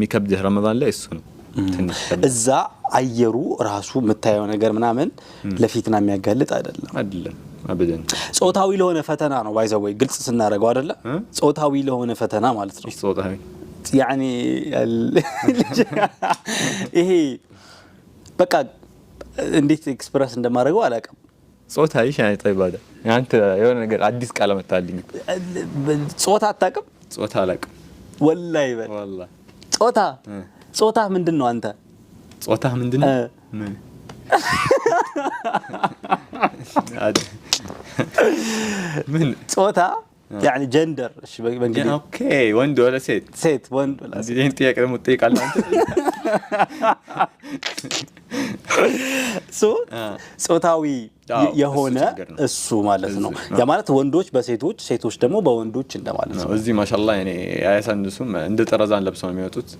የሚከብድህ ረመዳን ላይ እሱ ነው ትንሽ ከበድ። እዛ አየሩ ራሱ የምታየው ነገር ምናምን ለፊትና የሚያጋልጥ አይደለም። አይደለም أبدا። ጾታዊ ለሆነ ፈተና ነው by the way፣ ግልጽ ስናደርገው አይደለ? ጾታዊ ለሆነ ፈተና ማለት ነው። ايش ጾታዊ? يعني ይሄ በቃ እንዴት express እንደማደርገው አላውቅም። ጾታዊ يعني طيب هذا አንተ የሆነ ነገር አዲስ ቃል አመጣልኝ። ጾታ አታውቅም? ጾታ አላውቅም። ወላሂ በል። والله። ጾታ፣ ጾታ ምንድን ነው አንተ? ጾታ ምንድን ነው? ምን? ምን? ጾታ يعني gender፣ እሺ በእንግሊዝ። Okay፣ ወንድ ወለ ሴት? ሴት፣ ወንድ ወላ ሴት። ይህን ጥያቄ ደግሞ ትጠይቃለህ አንተ? So ጾታዊ የሆነ እሱ ችግር ነው። እሱ ማለት ነው። ያ ማለት ወንዶች በሴቶች፣ ሴቶች ደግሞ በወንዶች እንደማለት ነው። እዚህ ማሻአላህ እኔ አያሳንሱም፣ እንደ ጠረዛን ለብሰው ነው የሚወጡት።